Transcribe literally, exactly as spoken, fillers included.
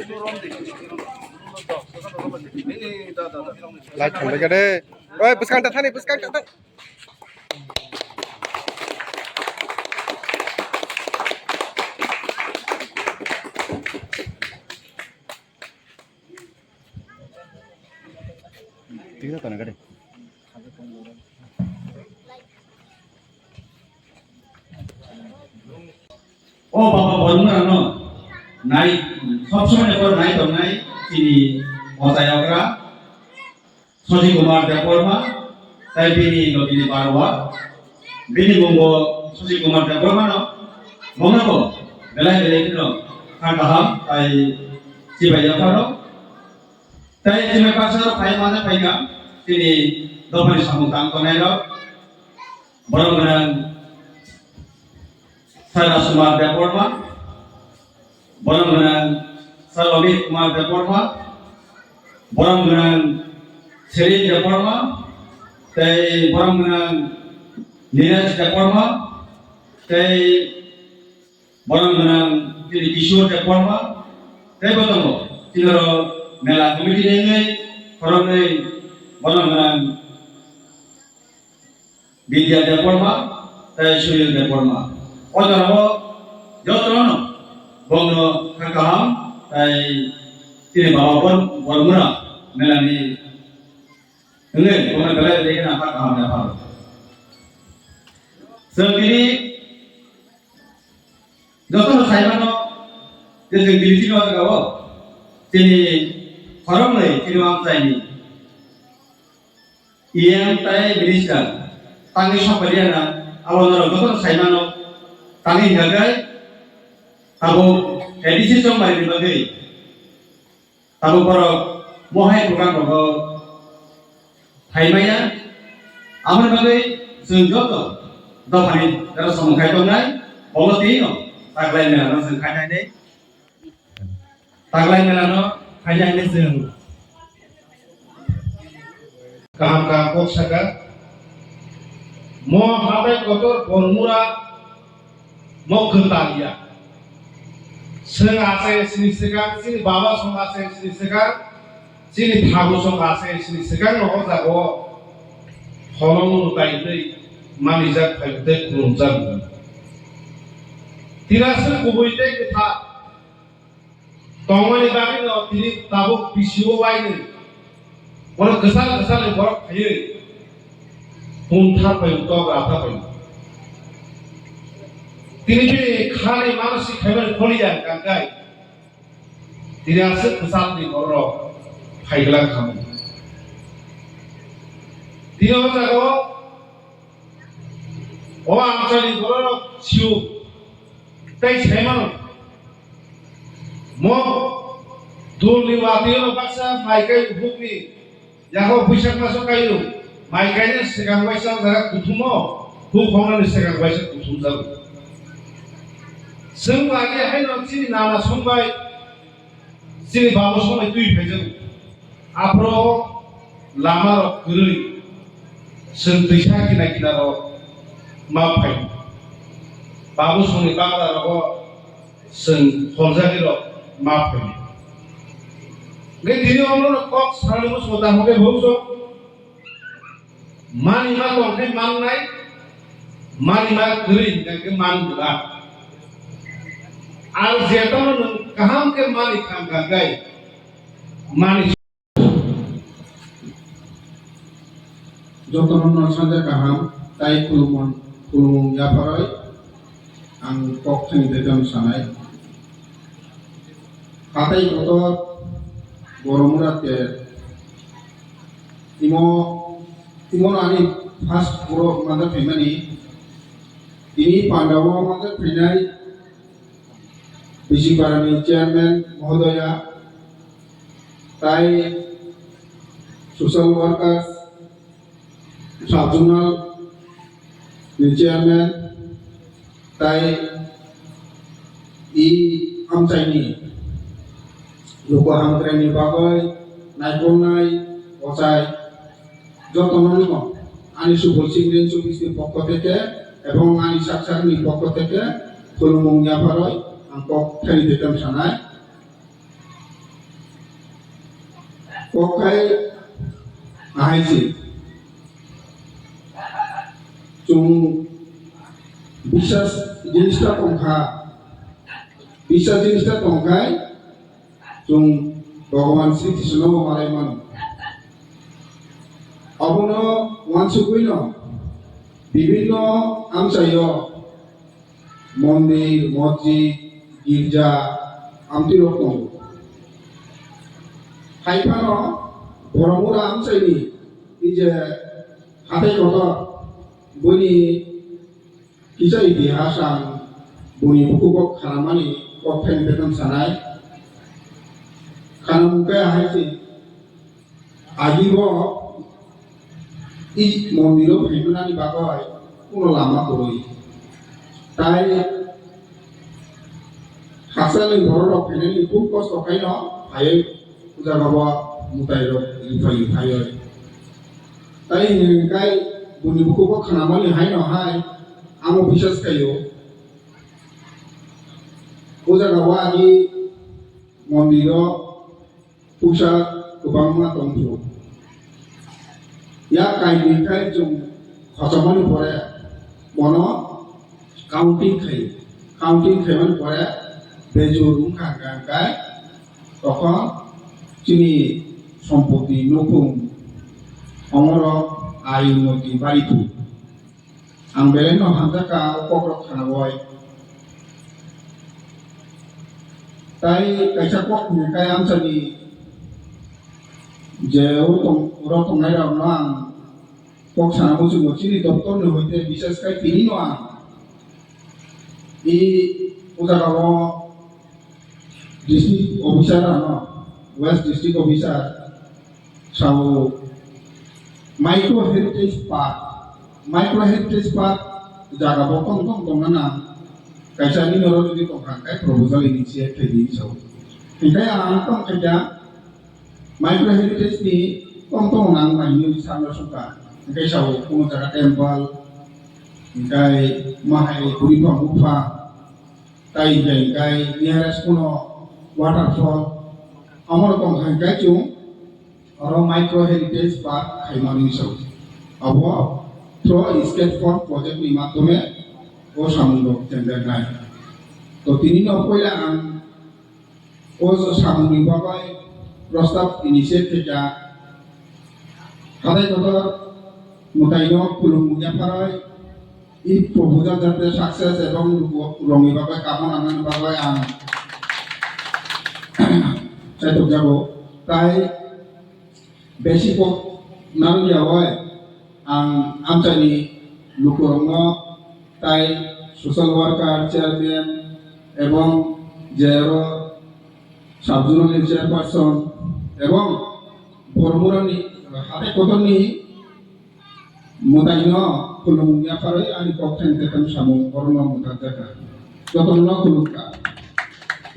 Light thangbai kha de. Oi, bwskang ta thani, bwskang ta thani. Tingna tana gade. O baba bormorano nai, sob somoi ko nai tongnai chini ochai okra Shashi Kumar Debbarma, tai bini logini Barwa, bini mungbo Shashi Kumar Debbarma no, bono bo belai belai kheno kha kaham tai chibai yapharo. Tai chini pasal phai mana phai ka, chini dophani samung tang tongnai rok, borok gwnang Sir Rajkumar Debbarma, borok gwnang Sir Amit Kumar Debbarma, borok gwnang Selin Debbarma, tei borok gwnang Niraj Debbarma, tei borok gwnang chini Kishore Debbarma, tei bo tongo chini oro mela committee ni wngwi khoroknwi borok gwnang Bidya Debbarma tei Surya Debbarma. O jorao jotono bongno kha kaham tei chini baba Bor-, Bormura melani wngwi bongno belai belai kheno kha kaham ya phano. Chwng tini jotono saimano je chwng tini chini o jagao chini khoroknwi chini o amchaini E M tai minister tangwi sokphailiya na, abo norok jotono saimano tangwi hingkha khe abo A D C chongmani bagwi tabuk borok mohai program rogo phaimaya. Aboni bagwi chwng joto dophani jora samung khai tongnai, omo twi no taklai mela no chwng khainai. Taklai mela no khainai hinwi chwng kaham kaham kok saka. Mo hatai kotor Bormura mo kwtal ya. Chwng achai sini swkang, chini baba song achai sini swkang, chini phabu song achai sini swkang no o jaga o holong no tai tei manijak phai tei khulumjak. Tira se kubui tei kwtha. Tongmani bagwino tini tabuk B C O wainwi borok kwchal kwchalni borok phaiwi pungtha phai tok ratha phai. Tini bini khani manasi khaimani kholiya hwnkha khe tini aswk kwchalni borok phai glak khamu. Tini o jaga o O amchaini bororok sio tei saimano. Mo dulni watwi ono baksa mai kai hukni yago buisak maso kaio mai kaini swkang waisa jaga kuthumo huk hongnani swkang waisa kuthum jago. Chwng lagi haino chini nana songbai chini babo songbai twi phaijago. Aphro lama rok kwrwi, chwng twisa kina kina rok ma phai. Babu songni bagla rogo chwng kholjagwi rok ma phai. Hwnkhe tini omo rok kok sanani muchungo tamo khe bhokso mani ma tong khe mannai, mani ma kwrwi hwnkhe man bwla. Ar jetono nwng kaham khe mani thang kha khe mani Jotono no sanja kaham tai khulumung, khulumung yapharwi ang kok thani beton sanai. Hatai kotor Boromura te imo, imo ani first borok manja phaimani tini pandao manja phainai Bisiparani chairman mohodoya, tai social workers, sub zonal ni chairman, tai i amchaini luku hamkraini bagwi naikolnai ochai jotono no ani Subol Singh Range Office ni pokho theke ebong ani sak sakni pokho theke khulumung yapharwi ang kok thani thekam sanai. Kok khai ahai se. Chwng biswas jinista tongkha, biswas jinista tongkhai chwng Bhagwan Sri Krishna no malai mano. Abono wansugwino bibinno amchaio mondir, mosjid, girja, amtwi rok tongo. Hai phano Boromura amchaini ije hatai kotor, buini kisa itihas ang buini bukugo khanamani kok thani beton sanai. Khanamung khe ahai se, agi bo i mondiro phaimani bagwi kuno lama kwrwi. Tai hakchalni bororok phainani khub kosto khaino phaiwi o jaga o mwtairok rwphaiwi phaiwi. Tai hwnwi hwnkhe buini bukugo khanamani haino hai amo biswas khaio. O jaga o agi mondiro puisa kwbangma tongphuru. Yak kainwi khai chwng khochamani pore bono counting khai, counting khaimani pore bejur wngkha hwnkha hwnkhe tokho chini sompoti nukhung omorok ai unnoti bariphu. Ang belai no hamjakha o kokrok khana bai. Tai kaisa kok hwnwi kai amchani je o tong, oro tongnai rok no ang kok sana muchungo chini doptor ni hoite bishes kai tini no ang i o jaga o district officer ano, West District Officer sao Micro Heritage Park, Micro Heritage Park jaga bo tong tong tong na kaisa ni noro jodi tong kha kai proposal initiate khai di sao. Hinkhe ang tong khaja Micro Heritage ni tong tong nang mai ni samra sungka. Hinkhe sao kuno jaga temple, hinkhe mahai puri pang upha, tai hinkhe nearest kuno waterfall, amoro tong kha hinkhe chung oro Micro Heritage Park khaimani sao. Abo through State Fund project ni madhyome o samung rok tender nai. To tini no poila ang o samung ni bagwi prostab initiate khaikha. Hathai kotor mwtaino khulumung yapharwi i proposal jate success ebong lukurokni bagwi kamona nani bagwi ang chaitok jago. Tai besi kok narwk ya oi ang amchaini lukurokno tai social worker, chairman ebong je aro sub zonal ni chairperson ebong Boromurani hathai kotorni mwtaino khulumung yapharwi ani kok thani tetam samung borokno mwthakjakha. Jotono khulumkha.